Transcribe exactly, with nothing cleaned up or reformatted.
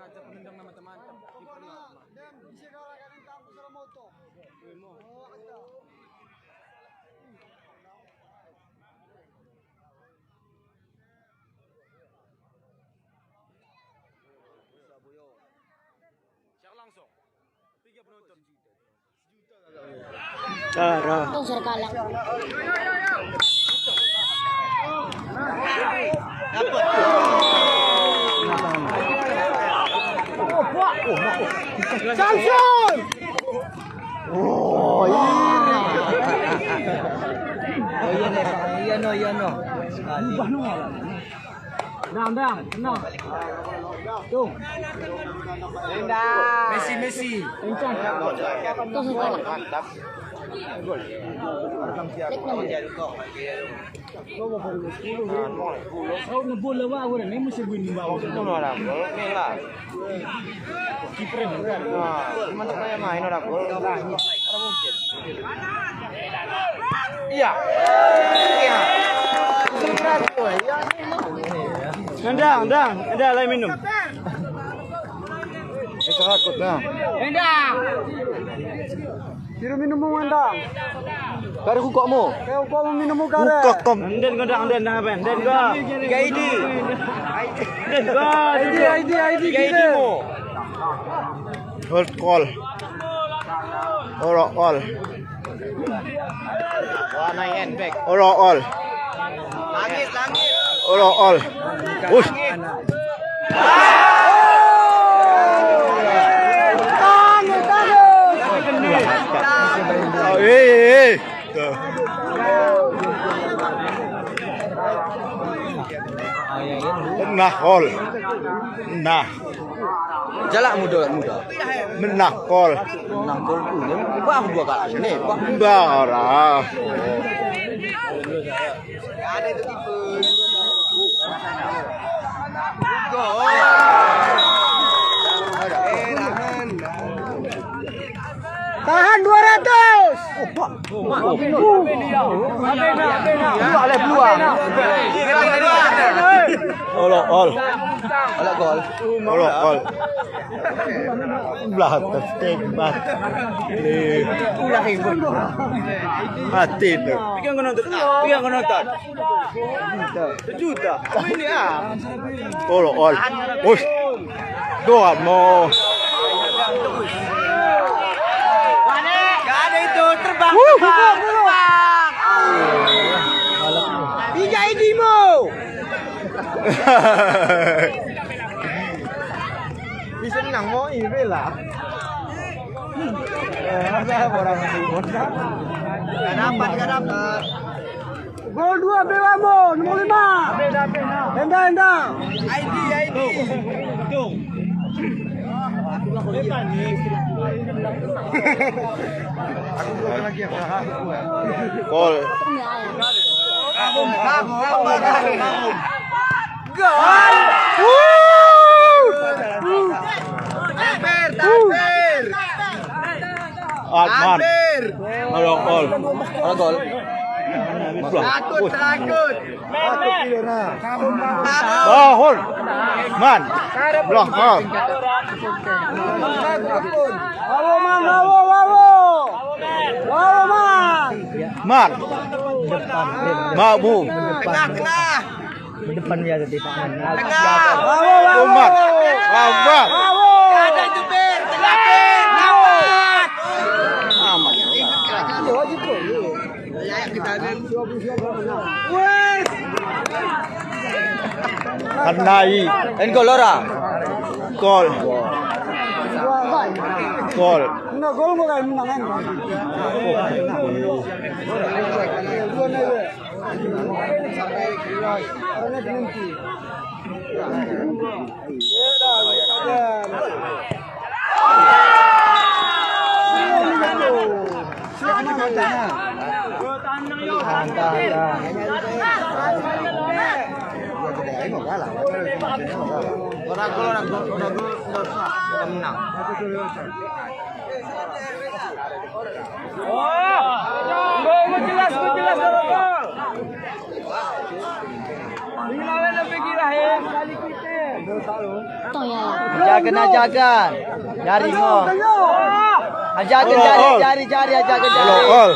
Ada penendang nama teman. Kipernya. Share langsung. Tiga penonton. Cara. Samson! Oh, iya. Oh, iya, no, iya, no. Sekali. Dang, dang, tenang. Tung. Messi, Messi. Kencang. Mantap. Gol. Kau ngebul lewat orang ni mesti bunyi bawah. Itu orang gol ni lah. Kiper ni. Nah, gimana saya main orang gol? Orang mungkin. Iya. Iya. Endang, endang, endang, lain minum. Eh, takut dah. Endang. Tiru minum mu endang. Kare kukok mu. Kare kukok mu minum mu kare. Kukok kom. Enden ko dah, enden dah, Ben. Enden ko. Gaidi. Enden ko. Aidi, aidi, aidi kita. Hold call. Hold call. Wah, naik handbag. Ora all. Langit, langit. Ora all. Ush. Langit, langit. Oh, eh, eh, eh. Tuh. Nah, all. Nah. Jalak muda, muda. Menakol. Menakol tu, dia ubah dua kali. Ni, ubah. Enggak lah. Tahan dua ratus. Dua leh peluang. Olok, ol. Olok, ol. Belah atas tembak. Ulah ibu. Mati tu. Pegang kena tu. Pegang kena tu. Sejuta. Ini ah. Olok, ol. Ush. Dua mo. Gak ada itu, terbang, terbang, terbang. Tiga ini mo. Bisa menang mo, ini bela. Eh, masa orang sibuk. Gak dapat, gak dapat. Gol dua, Bewamo, nomor lima. Enda, enda. Aidi, Aidi. Gol. Gol. Takbir, takbir. Adman. Hampir. Nolong gol. Ada gol. Takut, takut. Bahul. Man. Belah. Ha. Wawo, man, wawo, wawo. Wawo, man. Man. Mabu. Tengah, tengah. Depan dia tadi, Pak Man. Tengah. Umat. Umat. Ada jubir. Tengah, tengah. Aman. Aman. Kanai. En gol ora? Gol. Gol. Enggak, gol bukan menang, kan? Ora gol, ora gol, ora gol, ora gol, ora menang. Oh, gol, gol jelas, gol jelas, gol, gol. Bila ada pikir akhir kali kita. Aja keunan, aja keunan. Jari ngo. Aja keunan jari, jari, jari, aja keunan jari. Gol.